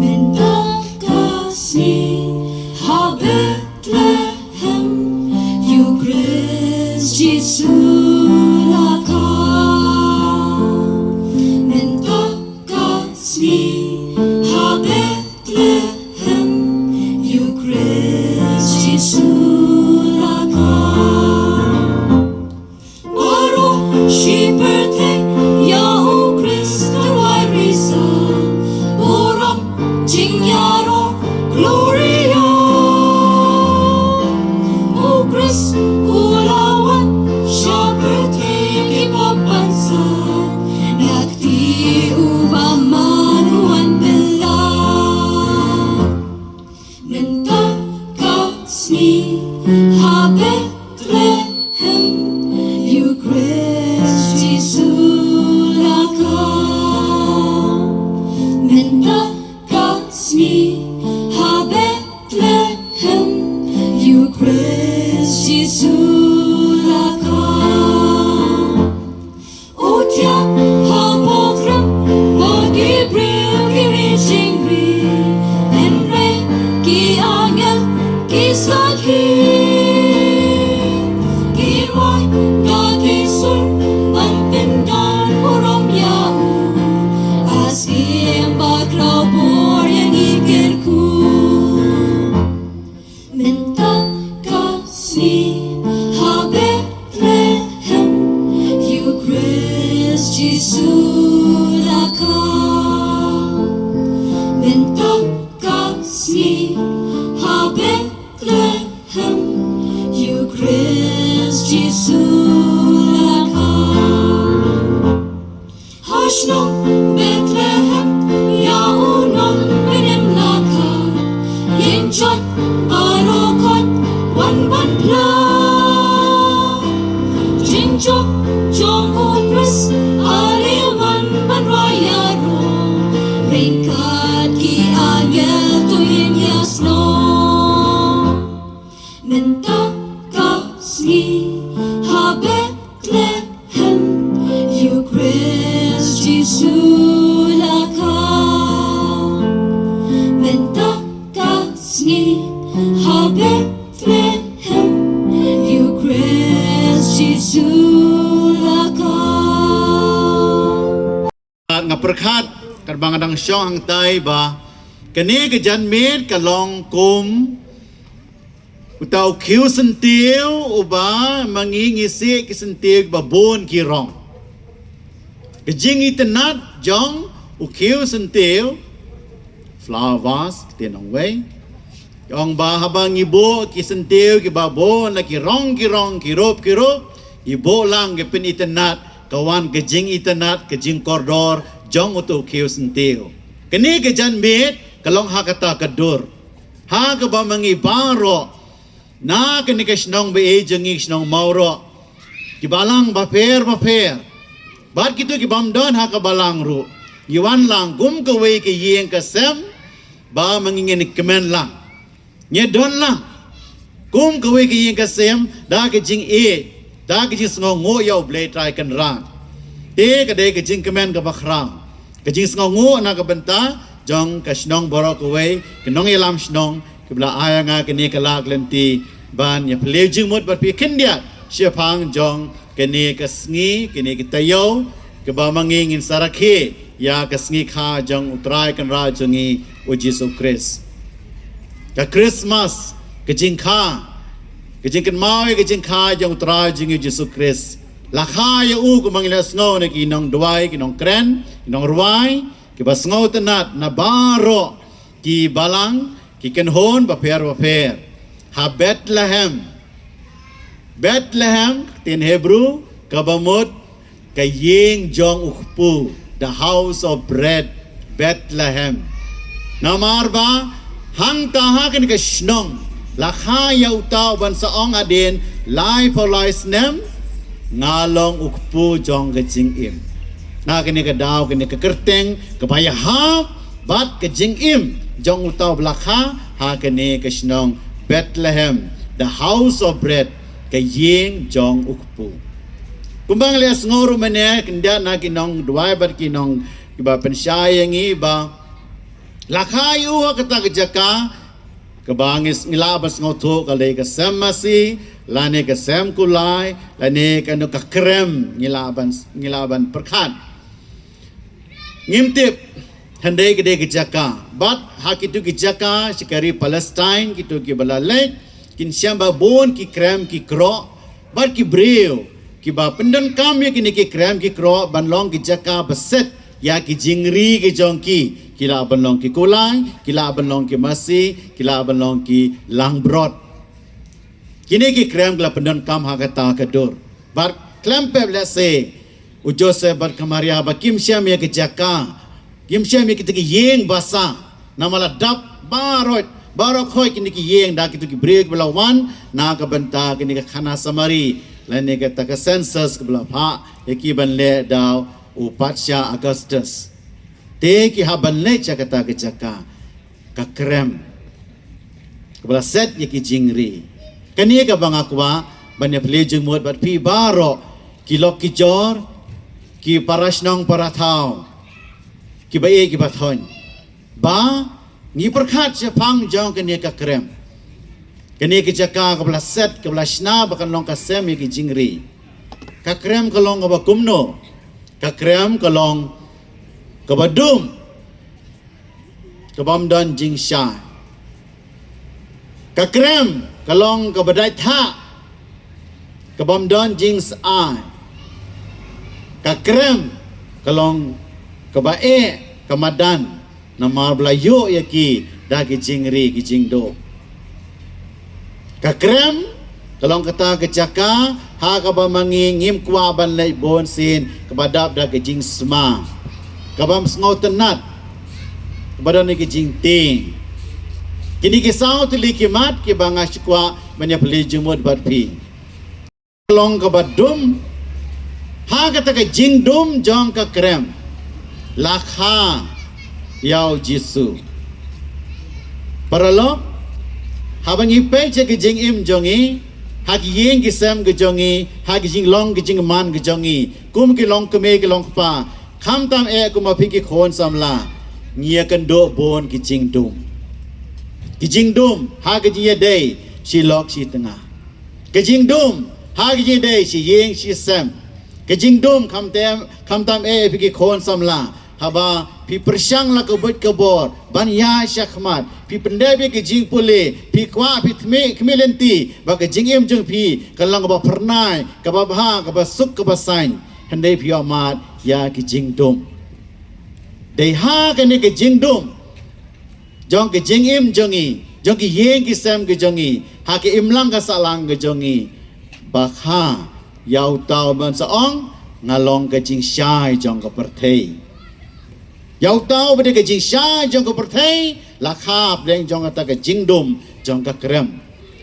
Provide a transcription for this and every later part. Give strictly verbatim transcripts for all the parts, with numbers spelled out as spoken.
Mynta ka sngi ha Bethlehem, ïa u Khrist Jisu la kha. Mynta ka sngi ha Bethlehem, ïa u Khrist Jisu la kha. Baroh shi pyrthei ïa u Khrist ka rwai risa, burom jingïaroh Gloria. U Khrist u la wan sha pyrthei ki pop ban sah, na kti u bymman u wan bylla. Mynta ka sngi ha Bethlehem, ïa u Khrist Jisu la kha. Mynta ka sngi ha Bethlehem, ïa u Khrist Jisu la kha. U thiah ha poh krem bad ki briew ki ri jingri, hynrei ki angel ki sakhi. Ki rwai da ki sur ban pyndonkam burom ïa u, ha Syiem bakhraw bor ïa ngi kyrkhu. Mynta ka sngi ha Bethlehem, ïa u Khrist Jisu la kha. Mynta ka sngi ha Bethlehem, ïa u Khrist Jisu la kha. Ha shnong Bethlehem, ïa u nongpynim la kha, ïeng jot baroh khoit wan ban phla. Jingjop jong u Khrist, ale wan ban rwai ïaroh, ryngkat ki angel to ïeng ïasnoh. Mynta ka sngi ha Bethlehem, ïa u Khrist Jisu la kha. Mynta ka sngi ha Bethlehem, ïa u Khrist Jisu la kha. Nga pyrkhat katba nga dang shong hangtai ba kane ka janmiet ka long kum uta u khiew syntiew uba ma ngi ngi sih ki syntiew kiba bun ki rong. Ka jingitynnad jong u khiew syntiew, flower vase, ktien nongwei. Ong ba haba ngi buh ki syntiew kiba bun la ki rong ki rong, ki rup ki rup, ngi buh lang, ngi pynitynnad, ka wan ka jingitynnad, ka jingkordor jong uta u khiew syntiew. Kane ka janmiet ka long ha kata ka dur, ha kaba ma ngi baroh na kane ka shnong ba ïeit jong ngi, shnong Mawroh, ki balang bapher bapher, bad kito ki bym don ha ka balang ruh, ngi wan lang kum kawei ka ïing ka sem ba ma ngi ngin kmen lang. Ngi don lang kum kawei ka ïing ka sem da ka jingïeit, da ka jingsngewnguh ïa U Blei Trai Kynrad. Te ka dei ka jingkmen kaba khraw, ka jingsngewnguh na ka bynta jong ka shnong baroh kawei, ka nongïalam shnong, kiba la ai ïa nga kane ka lad lynti ban ïa pynlong jingmut bad phi khyndiat shaphang jong kane ka sngi, kane ka taïew, kaba ma ngi ngin sa rakhe ïa ka sngi kha jong U Trai Kynrad jong ngi U Jisu Khrist. Ka Christmas ka jingkha, ka jingkynmaw ïa ka jingkha jong U Trai jong ngi Jisu Khrist. La kha ïa u, kumba ngi la sngew na ki nongduwai, ki nongkren, ki nongrwai, kiba sngewtynnat na baroh ki balang, ki kynhun bapher bapher. Ha Bethlehem. Bethlehem, ktien Hebrew, kaba mut ka ïing jong u kpu, the house of bread, Bethlehem. Namar ba hangta ha kane ka shnong la kha ïa uta uban sa ong hadien laiphew lai snem, nga long u kpu jong ka jingim. Na kane ka daw, kane ka kyrteng kaba ïahap bad ka jingim jong uta uba la kha ha kane ka shnong Bethlehem, the house of bread, ka ïing jong u kpu. Kumba ngi la sngew ruh mynne, khyndiat na ki nongduwai bad ki nong kiba pynshai ïa ngi ba la kha ïa u ha kata ka jaka kaba ngi s-, ngi lah ban sngewthuh ka dei ka sem masi, lane ka sem kulai, lane kano ka krem, ngi lah ban, ngi lah ban pyrkhat. Ngim tip hynrei ka dei ka jaka. Bad ha kito ki jaka sha ka ri Palestine, kito kiba la leit, kin shem ba bun ki krem ki krok, bad ki briew kiba pyndonkam ïa kine ki krem ki krok ban long ki jaka ba set ïa ki jingri ki jong ki. Ki lah ban long ki kulai, ki lah ban long ki masi, ki lah ban long ki langbrot. Kine ki krem ki la pyndonkam ha kata ka dur. Bad khlem pep lehse u Joseph bad ka Maria ba kim shem ïa ka jaka, kim shem ïa kita ki ïing basa. Namar la dap baroh, baroh khoit kine ki ïing da kito ki briew kiba la wan na ka bynta kane ka khana Samari, lane kata ka census kaba la phah ïa ki ban leh da u Patsha Augustus. Te ki hap ban leit sha kata ka jaka, ka krem kaba la set ïa ki jingri. Kane kaba nga kwah ban ïa plie jingmut bad phi baroh, ki lok ki jor, ki para shnong para thaw, kiba ïeit kiba thoiñ, ba ngi pyrkhat shaphang jong kane ka krem. Kane ka jaka kaba la set, kaba la shna ba kan long ka sem ïa ki jingri. Ka krem ka long kaba kumno? Ka krem ka long kaba dum, ka bym don jingshai. Ka krem ka long kaba dait thah, ka bym don jingsai. Ka krem ka long kaba eh, ka madan, namar ba la ïoh ïa ki da ki jingri ki jingduh. Ka krem ka long kata ka jaka ha kaba ma ngi ngim kwah ban leit bun sien, kaba dap da ka jingsma, ka bym sngewtynnat, kaba don ïa ka jingtieng. Kine ki saw tylli ki mat kiba nga sngewkwah ban ïa plie jingmut bad phi. Ka long kaba dum. Ha kata ka jingdum jong ka krem la kha ïa u Jisu. Paralok, haba ngi peit sha ka jingim jong ngi, ha ki ïing ki sem ki jong ngi, ha ki jinglong ki jingman ki jong ngi, kum ki longkmie ki longkpa, khamtam eh kum ma phi ki khun samla, ngi ïakynduh bun ki jingdum. Ki jingdum ha ka jingïadei shi lok shi tnga. Ka jingdum ha ka jingïadei shi ïing shi sem. Ka jingdum khamtam, khamtam eh phi ki khun samla, haba phi pyrshang la ka buit ka bor ban ïaid shakhmat, phi pyndep ïa ka jingpule, phi kwah, phi khmih, khmih lynti ba ka jingim jong phi kan long kaba phyrnai, kaba bha, kaba suk, kaba saiñ, hynrei phi ïohmad ïa ka jingdum. Dei ha kane ka jingdum jong ka jingim jong ngi, jong ki ïing ki sem ki jong ngi, ha ka imlang ka sahlang ka jong ngi, ba kha ïa uta uban sa ong, nga long ka jingshai jong ka pyrthei. Ïa uta uba dei ka jingshai jong ka pyrthei la kha hapdeng jong kata ka jingdum jong ka krem.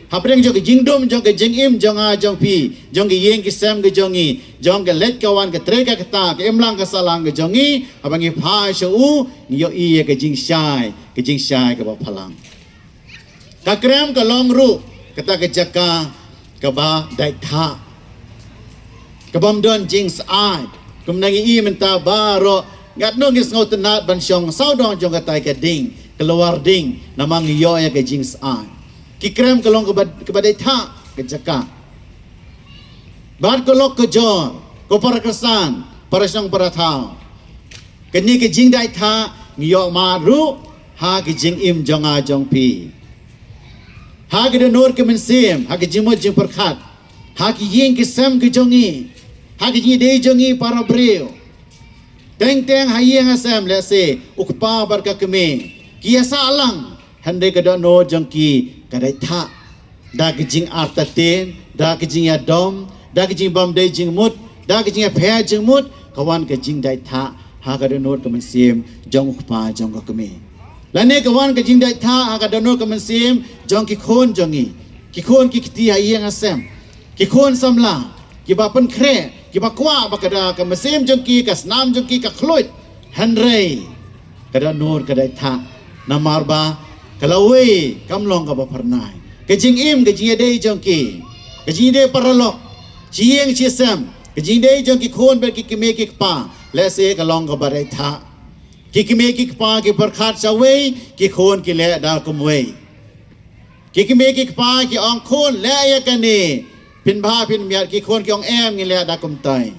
Hapdeng jong ka jingdum jong ka jingim jong nga jong phi, jong ki ïing ki sem ki jong ngi, jong ka leit ka wan, ka trei ka kta, ka imlang ka sahlang ka jong ngi, haba ngi phai sha u, ngi ïohi ïa ka jingshai, ka jingshai kaba phalang. Ka krem ka long ruh kata ka jaka kaba dait thah, ka bym don jingsai. Kumba ngi i mynta baroh, katno ngi sngewtynnat ban shong sawdong jong katai ka ding, ka lawar ding, namar ngi ïoh ïa ka jingsai. Ki krem ka long kaba, kaba dait thah ka jaka. Bad ka lok ka jor, ko para kyrsan, para shnong para thaw, kane ka jingdait thah ngi ïohmad ruh ha ka jingim jong nga jong phi. Ha ka dohnud ka mynsiem, ha ka jingmut jingpyrkhat, ha ki ïing ki sem ki jong ngi, ha ka jingïadei jong ngi para briew. Teng teng ha ïing ha sem, lehse u kpa bad ka kmie ki ïa sah lang, hynrei ka dohnud jong ki ka dei thah. Da ka jingartatien, da ka jingïadom, da ka jingbym dei jingmut, da ka jingïapher jingmut, ka wan ka jingdait thah ha ka dohnud ka mynsiem jong u kpa jong ka kmie. Lane ka wan ka jingdait thah ha ka dohnud ka mynsiem jong ki khun jong ngi, ki khun ki kti ha ïing ha sem, ki khun samla, kiba pynkhreh, kiba kwah ba ka da ka mynsiem jong ki, ka snam jong ki ka khluit. Hynrei ka dohnud ka dait thah, namar ba ka lawei kam long kaba phyrnai. Ka jingim, ka jingïadei jong ki, ka jingïadei paralok, shi ïing shi sem, ka jingïadei jong ki khun bad ki kmie ki kpa, lehse ka long kaba dait thah. Ki kmie ki kpa ki pyrkhat shawei, ki khun ki leh da kumwei. Ki kmie ki kpa ki ong khun leh ïa kane, phin bha phin miat, ki khun ki ong em, ngi leh da kumtai.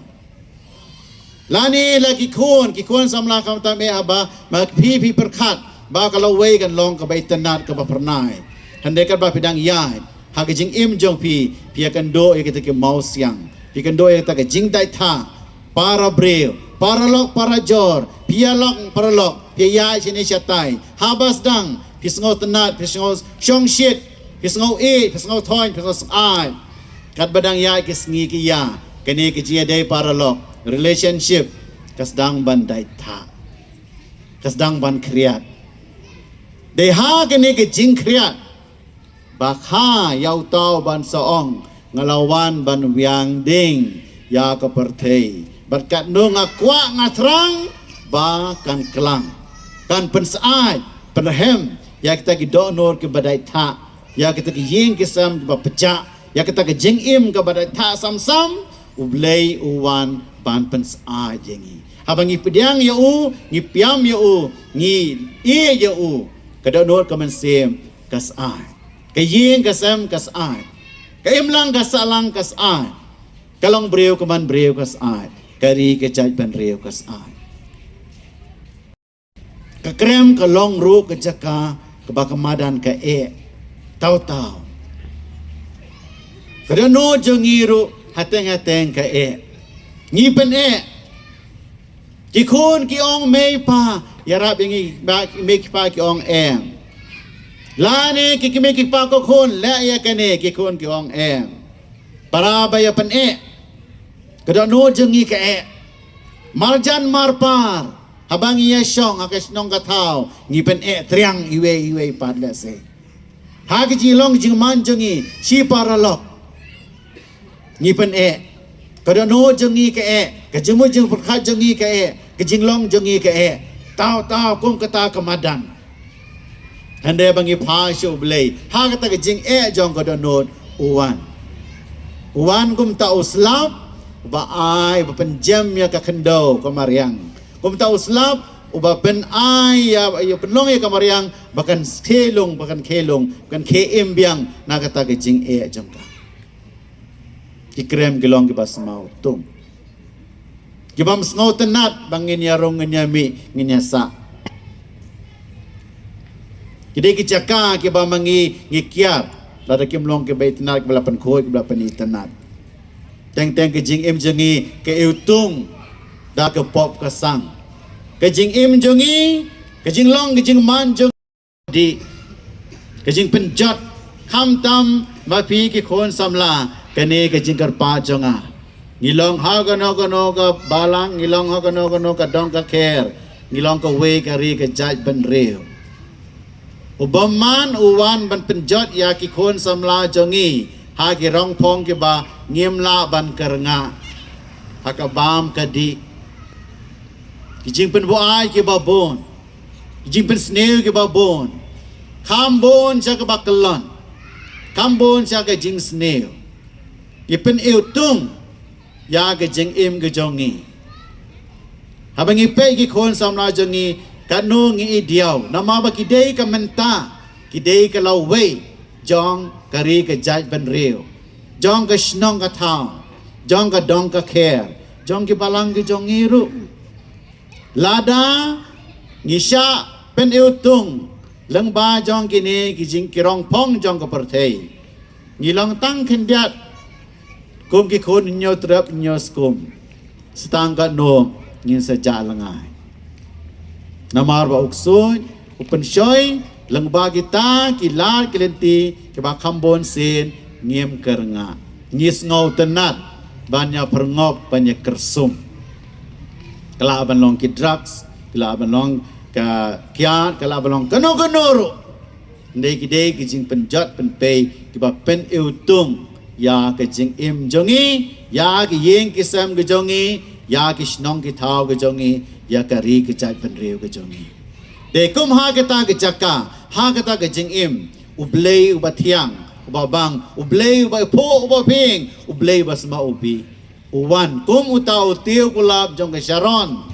Lane la ki khun, ki khun samla khamtam eh, haba ma phi phi pyrkhat ba ka lawei kan long kaba itynnad, kaba phyrnai, hynrei katba phi dang ïaid ha ka jingim jong phi, phi ïakynduh ïa kita ki mawsiang, phi ïakynduh ïa kita ki jingdait thah. Para briew, paralok parajor, phi ïalong paralok, phi ïaid shane shatai, haba sdang phi sngewtynnad, phi sngew shongshit, phi sngew ïeit, phi sngew thoiñ, phi sngew syaid. Katba dang ïaid ki sngi ki ïa, kane ka jingïadei paralok, relationship, ka sdang ban dait thah, ka sdang ban khriat. Dei ha kane ka jingkhriat ba kha ïa uta uban sa ong, nga la wan ban wiang ding ïa ka pyrthei, bad katno nga kwah nga thrang ba kan klang, kan pynsyaid pynrhem ïa kita ki dohnud kiba dait thah, ïa kita ki ïing ki sem kiba pjah, ïa kita ki jingim kaba dait thah sam sam. U Blei u wan ban pynsyaid ïa ngi. Haba ngi pdiang ïa u, ngi piam ïa u, ngi ïeit ïa u, ka dohnud ka mynsiem ka syaid. Ka ïing ka sem ka syaid. Ka imlang ka sahlang ka syaid. Ka longbriew ka manbriew ka syaid. Ka ri ka jaitbynriew ka syaid. Ka krem ka long ruh ka jaka kaba ka madan ka eh taw taw. Ka dohnud jong ngi ruh hateng hateng ka eh. Ngi pyneh. Ki khun ki ong mei pa, ïarap ïa ngi, ba mei ki pa ki ong em. Lane ki kmie ki kpa ko khun, leh ïa kane, ki khun ki ong em. Para ba ïa pyneh, ka dohnud jong ngi ka eh. Marjan marpar, haba ngi ïa shong ha ka shnong ka thaw, ngi pyneh triang iwei iwei pat lehse. Ha ka jinglong jingman jong ngi shi paralok, ngi pyneh. Ka dohnud jong ngi ka eh, ka jingmut jingpyrkhat jong ngi ka eh, ka jinglong jong ngi ka eh. Taw taw kum kata ka madan. Hynrei ba ngi phai sha U Blei, ha kata ka jingeh jong ka dohnud, u wan. U wan kumta u slap, uba ai, uba pynjem ïa ka khyndew ka mariang. Kumta u slap uba pynai ïa, ïa pynlong ïa ka mariang ba kan khie lung, ba kan khie lung, ba kan khie im biang na kata ka jingeh jong ka. Ki krem ki long kiba smaw tum. Kibym sngewtynnad ba ngin ïa rung, ngin ïa mih, ngin ïa sah. Ki dei ki jaka kiba ma ngi ngi kiar, lada kim long kiba itynnad, kiba la pynkhuid, kiba la pynitynnad. Teng teng ka jingim jong ngi ka iwtung da ka pop ka sang. Ka jingim jong ngi, ka jinglong ka jingman jong ngi, ka jingpynjot. Khamtam ma phi ki khun samla, kane ka jingkyrpad jong nga. Ngi long ha kano kano ka balang, ngi long ha kano kano ka dong ka kher, ngi long kawei ka ri ka jaitbynriew. U bymman u wan ban pynjot ïa ki khun samla jong ngi ha ki rongphong kiba ngim lah ban kyrngah, ha ka bam ka dih. Ki jingpynbuaid kiba bun, ki jingpynsniew kiba bun, kham bun sha kaba kyllon, kham bun sha ka jingsniew. Ki pyniwtung ïa ka jingim ka jong ngi. Haba ngi peit ki khun samla jong ngi, katno ngi i diaw, namar ba ki dei ka mynta, ki dei ka lawei jong ka ri ka jaitbynriew, jong ka shnong ka thaw, jong ka dong ka kher, jong ki balang ki jong ngi ruh. Lada ngi shah pyniwtung Lyngba jong kine ki jingkyrong phong jong ka pyrthei, ngi long tang khyndiat kum ki khun hynñiew trep hynñiew skum. Sa tang katno ngin sa jah lyngngai. Namar ba u ksuid u pynshoi lyngba kita ki lad ki lynti kiba kham bun sien, ngim kyrngah. Ngi sngewtynnat ban ïa pyrngop, ban ïa kyrsum. Ka lah ban long ki drugs, ka lah ban long ka kiad, ka lah ban long kano kano ruh. Ndei ki dei ki jingpynjot pynpei kiba pyniwtung ïa ka jingim jong ngi, ïa ki ïing ki sem ki jong ngi, ïa ki shnong ki thaw ki jong ngi, ïa ka ri ka jaitbynriew ki jong ngi. Te kum ha kata ka jaka, ha kata ka jingim, U Blei uba thiang, uba bang, U Blei uba iphuh, uba ping, U Blei uba sma ubi, u wan kum uta u tiew kulap jong ka Sharon.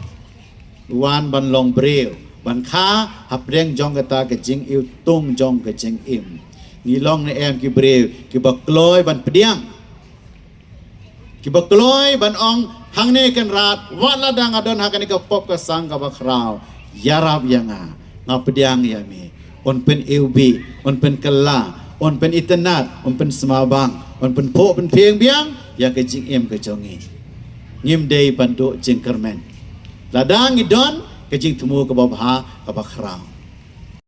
U wan ban long briew, ban kha hapdeng jong kata ka jingiwtung jong ka jingim. Ngi long ne em ki briew kiba kloi ban pdiang, kiba kloi ban ong, hangne Kynrad, wat lada nga don ha kane ka pop ka sang kaba khraw, ïarap ïa nga, nga pdiang ïa me. Un pyniwbih, un pynkylla, un pynitynnad, un pynsmabang, un pynphuh pynphieng biang ïa ka jingim ka jong ngi. Ngim dei ban duh jingkyrmen lada ngi don ka jingthmu kaba bha kaba khraw.